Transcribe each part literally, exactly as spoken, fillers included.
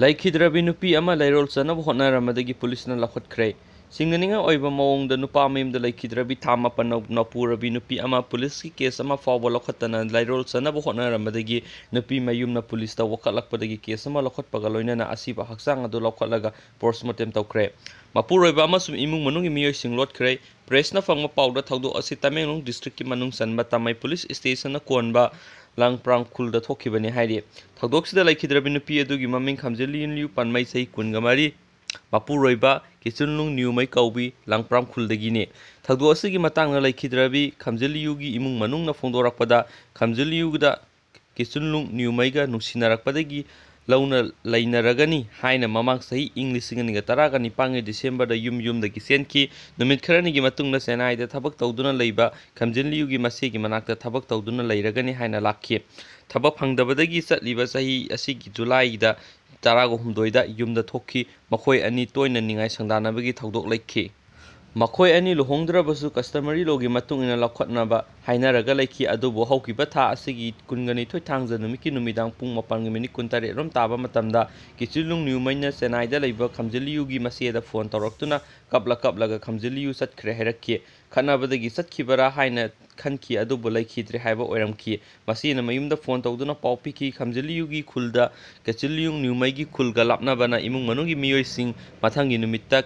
ꯂꯩꯈꯤꯗ꯭ꯔꯕꯤ ꯅꯨꯄꯤ ꯑꯃ ꯂꯩꯔꯣꯜ ꯆꯟꯅꯕ ꯍꯣꯠꯅꯔꯝꯕꯗꯒꯤ ꯄꯨꯂꯤꯁꯅ ꯂꯧꯈꯠꯈ꯭ꯔꯦ꯫ ꯁꯤꯡꯅꯅꯤꯡꯉꯥꯏ ꯑꯣꯏꯕ ꯃꯑꯣꯡꯗ ꯅꯨꯄꯥ ꯃꯌꯨꯝꯗ ꯂꯩꯈꯤꯗ꯭ꯔꯕꯤ ꯊꯥ ꯃꯥꯄꯟ ꯅꯧ-, ꯅꯧꯄꯨꯔꯕꯤ ꯅꯨꯄꯤ ꯑꯃ ꯄꯨꯂꯤꯁꯀꯤ ꯀꯦꯁ ꯑꯃ ꯐꯥꯎꯕ ꯂꯧꯈꯠꯇꯅ ꯂꯩꯔꯣꯜ ꯆꯟꯅꯕ ꯍꯣꯠꯅꯔꯝꯕꯗꯒꯤ ꯅꯨꯄꯤ ꯃꯌꯨꯝꯅ ꯄꯨꯂꯤꯁꯇ ꯋꯥꯀꯠꯂꯛꯄꯗꯒꯤ ꯀꯦꯁ ꯑꯃ ꯂꯧꯈꯠꯄꯒ ꯂꯣꯏꯅꯅ ꯑꯁꯤꯕ ꯍꯛꯆꯥꯡ ꯑꯗꯨ ꯂꯧꯈꯠꯂꯒ ꯄꯣꯁꯃꯣꯔꯇꯦꯝ ꯇꯧꯈ꯭ꯔꯦ꯫ ꯃꯄꯨꯔꯣꯏꯕ ꯑꯃꯁꯨꯡ ꯏꯃꯨꯡ ꯃꯅꯨꯡꯒꯤ ꯃꯤꯑꯣꯏꯁꯤꯡ ꯂꯣꯠꯈ꯭ꯔꯦ꯫ ꯄ꯭ꯔꯦꯁꯅ ꯐꯪꯕ ꯄꯥꯎꯗ ꯊꯧꯗꯣꯛ ꯑꯁꯤ ꯇꯃꯦꯡꯂꯣꯡ ꯗꯤꯁꯇ꯭ꯔꯤꯛꯀꯤ ꯃꯅꯨꯡ ꯆꯟꯕ ꯇꯥꯃꯩ ꯄꯨꯂꯤꯁ ꯁ꯭ꯇꯦꯁꯟꯅ ꯀꯣꯟꯕ ꯂꯥꯡꯄ꯭ꯔꯥꯡ ꯈꯨꯜꯗ ꯊꯣꯛꯈꯤꯕꯅꯤ ꯍꯥꯏꯔꯤ꯫ ꯊꯧꯗꯣꯛꯁꯤꯗ ꯂꯩꯈꯤꯗ꯭ꯔꯕꯤ ꯅꯨꯄꯤ ꯑꯗꯨꯒꯤ ꯃꯃꯤꯡ ꯈꯝꯖꯤꯜꯂꯤꯌꯨ ꯄꯟꯃꯩ, ꯆꯍꯤ ꯀꯨꯟꯒ ꯃꯔꯤ, ꯃꯄꯨꯔꯣꯏꯕ ꯀꯤꯆꯨꯟꯂꯨꯡ ꯅ꯭ꯌꯨꯃꯩ ꯀꯧꯕꯤ, ꯂꯥꯡꯄ꯭ꯔꯥꯡ ꯈꯨꯜꯗꯒꯤꯅꯤ꯫ ꯊꯧꯗꯣꯛ ꯑꯁꯤꯒꯤ ꯃꯇꯥꯡꯗ ꯂꯩꯈꯤꯗ꯭ꯔꯕꯤ ꯈꯝꯖꯤꯜꯂꯤꯌꯨꯒꯤ ꯏꯃꯨꯡ ꯃꯅꯨꯡꯅ ꯐꯣꯡꯗꯣꯔꯛꯄꯗ, ꯈꯝꯖꯤꯜꯂꯤꯌꯨꯗ ꯀꯤꯆꯨꯟꯂꯨꯡ ꯅ꯭ꯌꯨꯃꯩꯒ ꯅꯨꯡꯁꯤꯅꯔꯛꯄꯗꯒꯤ ꯂꯧꯅ ꯂꯩꯅꯔꯒꯅꯤ ꯍꯥꯏꯅ ꯃꯃꯥꯡ ꯆꯍꯤ ꯏꯪ ꯂꯤꯁꯤꯡ ꯑꯅꯤꯒ ꯇꯔꯥꯒ ꯅꯤꯄꯥꯟꯒꯤ ꯗꯤꯁꯦꯝꯕꯔꯗ ꯌꯨꯝ ꯌꯨꯝꯗꯒꯤ ꯆꯦꯟꯈꯤ꯫ ꯅꯨꯃꯤꯠ ꯈꯔꯅꯤꯒꯤ ꯃꯇꯨꯡꯗ ꯆꯦꯟꯅꯥꯏꯗ ꯊꯕꯛ ꯇꯧꯗꯨꯅ ꯂꯩꯕ ꯈꯝꯖꯤꯜꯂꯤꯌꯨꯒꯤ ꯃꯆꯦꯒꯤ ꯃꯅꯥꯛꯇ ꯊꯕꯛ ꯇꯧꯗꯨꯅ ꯂꯩꯔꯒꯅꯤ ꯍꯥꯏꯅ ꯂꯥꯛꯈꯤ꯫ ꯊꯕꯛ ꯐꯪꯗꯕꯗꯒꯤ ꯆꯠꯂꯤꯕ ꯆꯍꯤ ꯑꯁꯤꯒꯤ ꯖꯨꯂꯥꯏꯗ ꯇꯔꯥꯒ ꯍꯨꯝꯗꯣꯏꯗ ꯌꯨꯝꯗ ꯊꯣꯛꯈꯤ꯫ ꯃꯈꯣꯏ ꯑꯅꯤ ꯇꯣꯏꯅ ꯅꯤꯡꯉꯥꯏ ꯁꯪꯗꯥꯅꯕꯒꯤ ꯊꯧꯗꯣꯛ ꯂꯩꯈꯤ꯫ ꯃꯈꯣꯏ ꯑꯅꯤ ꯂꯨꯍꯣꯡꯗ꯭ꯔꯕꯁꯨ customary law ꯒꯤ ꯃꯇꯨꯡ ꯏꯟꯅ ꯂꯧꯈꯠꯅꯕ ꯍꯥꯏꯅꯔꯒ ꯂꯩꯈꯤ꯫ ꯑꯗꯨꯕꯨ ꯍꯧꯈꯤꯕ ꯊꯥ ꯑꯁꯤꯒꯤ ꯀꯨꯟꯒ ꯅꯤꯊꯣꯏ ꯊꯥꯡꯖ ꯅꯨꯃꯤꯠꯀꯤ ꯅꯨꯃꯤꯗꯥꯡ ꯄꯨꯡ ꯃꯥꯄꯟꯒꯤ ꯃꯤꯅꯤꯠ ꯀꯨꯟꯇꯔꯦꯠ ꯔꯣꯝ ꯇꯥꯕ ꯃꯇꯝꯗ ꯀꯤꯆꯨꯂꯨꯡ ꯅ꯭ꯌꯨꯃꯩꯅ ꯆꯦꯟꯅꯥꯏꯗ ꯂꯩꯕ ꯈꯝꯖꯤꯜꯂꯤꯌꯨꯒꯤ ꯃꯆꯦꯗ ꯐꯣꯟ ꯇꯧꯔꯛꯇꯨꯅ ꯀꯞꯂ ꯀꯞꯂꯒ ꯈꯝꯖꯤꯜꯂꯤꯌꯨ ꯆꯠꯈ꯭ꯔꯦ ꯍꯥꯏꯔꯛꯈꯤ꯫ ꯈꯠꯅꯕꯗꯒꯤ ꯆꯠꯈꯤꯕꯔꯥ ꯍꯥꯏꯅ ꯈꯟꯈꯤ, ꯑꯗꯨꯕꯨ ꯂꯩꯈꯤꯗ꯭ꯔꯦ ꯍꯥꯏꯕ ꯑꯣꯏꯔꯝꯈꯤ꯫ ꯃꯁꯤꯅ ꯃꯌꯨꯝꯗ ꯐꯣꯟ ꯇꯧꯗꯨꯅ ꯄꯥꯎ ꯄꯤꯈꯤ꯫ ꯈꯝꯖꯤꯜꯂꯤꯌꯨꯒꯤ ꯈꯨꯜꯗ ꯀꯦꯆꯤꯜꯂꯤꯌꯨꯡ ꯅ꯭ꯌꯨꯃꯩꯒꯤ ꯈꯨꯜꯒ ꯂꯥꯞꯅꯕꯅ ꯏꯃꯨꯡ ꯃꯅꯨꯡꯒꯤ ꯃꯤꯑꯣꯏꯁꯤꯡ ꯃꯊꯪꯒꯤ ꯅꯨꯃꯤꯠꯇ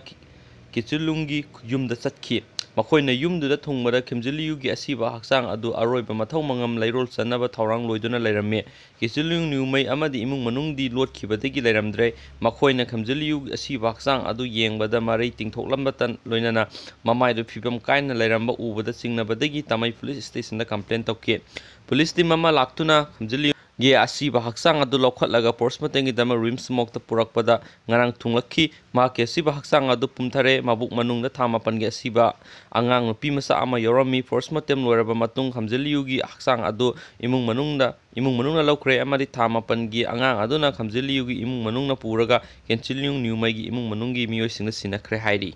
ꯀꯦꯆꯤꯜꯂꯨꯡꯒꯤ ꯌꯨꯝꯗ ꯆꯠꯈꯤ꯫ ꯃꯈꯣꯏꯅ ꯌꯨꯝꯗꯨꯗ ꯊꯨꯡꯕꯗ ꯈꯝꯖꯤꯜꯂꯤꯌꯨꯒꯤ ꯑꯁꯤꯕ ꯍꯛꯆꯥꯡ ꯑꯗꯨ ꯑꯔꯣꯏꯕ ꯃꯊꯧ ꯃꯉꯝ ꯂꯩꯔꯣꯜ ꯆꯟꯅꯕ ꯊꯧꯔꯥꯡ ꯂꯣꯏꯗꯨꯅ ꯂꯩꯔꯝꯃꯤ꯫ ꯀꯦꯆꯤꯜꯂꯤꯌꯨꯡ ꯅ꯭ꯌꯨꯃꯩ ꯑꯃꯗꯤ ꯏꯃꯨꯡ ꯃꯅꯨꯡꯗꯤ ꯂꯣꯠꯈꯤꯕꯗꯒꯤ ꯂꯩꯔꯝꯗ꯭ꯔꯦ꯫ ꯃꯈꯣꯏꯅ ꯈꯝꯖꯤꯜꯂꯤꯌꯨꯒꯤ ꯑꯁꯤꯕ ꯍꯛꯆꯥꯡ ꯑꯗꯨ ꯌꯦꯡꯕꯗ ꯃꯔꯩ ꯇꯤꯡꯊꯣꯛꯂꯝꯕꯇ ꯂꯣꯏꯅꯅ ꯃꯃꯥꯏꯗꯨ ꯐꯤꯕꯝ ꯀꯥꯏꯅ ꯂꯩꯔꯝꯕ ꯎꯕꯗ ꯆꯤꯡꯅꯕꯗꯒꯤ ꯇꯥꯃꯩ ꯄꯨꯂꯤꯁ ꯁ꯭ꯇꯦꯁꯟꯗ ꯀꯝꯄ꯭ꯂꯦꯟ ꯇꯧꯈꯤ꯫ ꯄꯨꯂꯤꯁ ꯇꯤꯝ ꯑꯃ ꯂꯥꯛꯇꯨꯅ ꯈꯝꯖꯤꯜꯂꯤꯌꯨꯒꯤ ꯑꯁꯤꯕ ꯍꯛꯆꯥꯡ ꯑꯗꯨ ꯂꯧꯈꯠꯂꯒ ꯄꯣꯁꯃꯣꯔꯇꯦꯝꯒꯤꯗꯃꯛ ꯔꯤꯝꯁ ꯃꯣꯔꯒꯇ ꯄꯨꯔꯛꯄꯗ ꯉꯔꯥꯡ ꯊꯨꯡꯂꯛꯈꯤ꯫ ꯃꯍꯥꯛꯀꯤ ꯑꯁꯤꯕ ꯍꯛꯆꯥꯡ ꯑꯗꯨ ꯄꯨꯝꯊꯔꯦ꯫ ꯃꯕꯨꯛ ꯃꯅꯨꯡꯗ ꯊꯥ ꯃꯥꯄꯟꯒꯤ ꯑꯁꯤꯕ ꯑꯉꯥꯡ ꯅꯨꯄꯤ ꯃꯆꯥ ꯑꯃ ꯌꯥꯎꯔꯝꯃꯤ꯫ ꯄꯣꯁꯃꯣꯔꯇꯦꯝ ꯂꯣꯏꯔꯕ ꯃꯇꯨꯡ ꯈꯝꯖꯤꯜꯂꯤꯌꯨꯒꯤ ꯍꯛꯆꯥꯡ ꯑꯗꯨ ꯏꯃꯨꯡ ꯃꯅꯨꯡꯗ, ꯏꯃꯨꯡ ꯃꯅꯨꯡꯅ ꯂꯧꯈ꯭ꯔꯦ ꯑꯃꯗꯤ ꯊꯥ ꯃꯥꯄꯟꯒꯤ ꯑꯉꯥꯡ ꯑꯗꯨꯅ ꯈꯝꯖꯤꯜꯂꯤꯌꯨꯒꯤ ꯏꯃꯨꯡ ꯃꯅꯨꯡꯅ ꯄꯨꯔꯒ ꯀꯦꯟꯆꯤꯜꯂꯤꯌꯨ ꯅ꯭ꯌꯨꯃꯩꯒꯤ ꯏꯃꯨꯡ ꯃꯅꯨꯡꯒꯤ ꯃꯤꯑꯣꯏꯁꯤꯡꯗ ꯁꯤꯟꯅꯈ꯭ꯔꯦ ꯍꯥꯏꯔꯤ꯫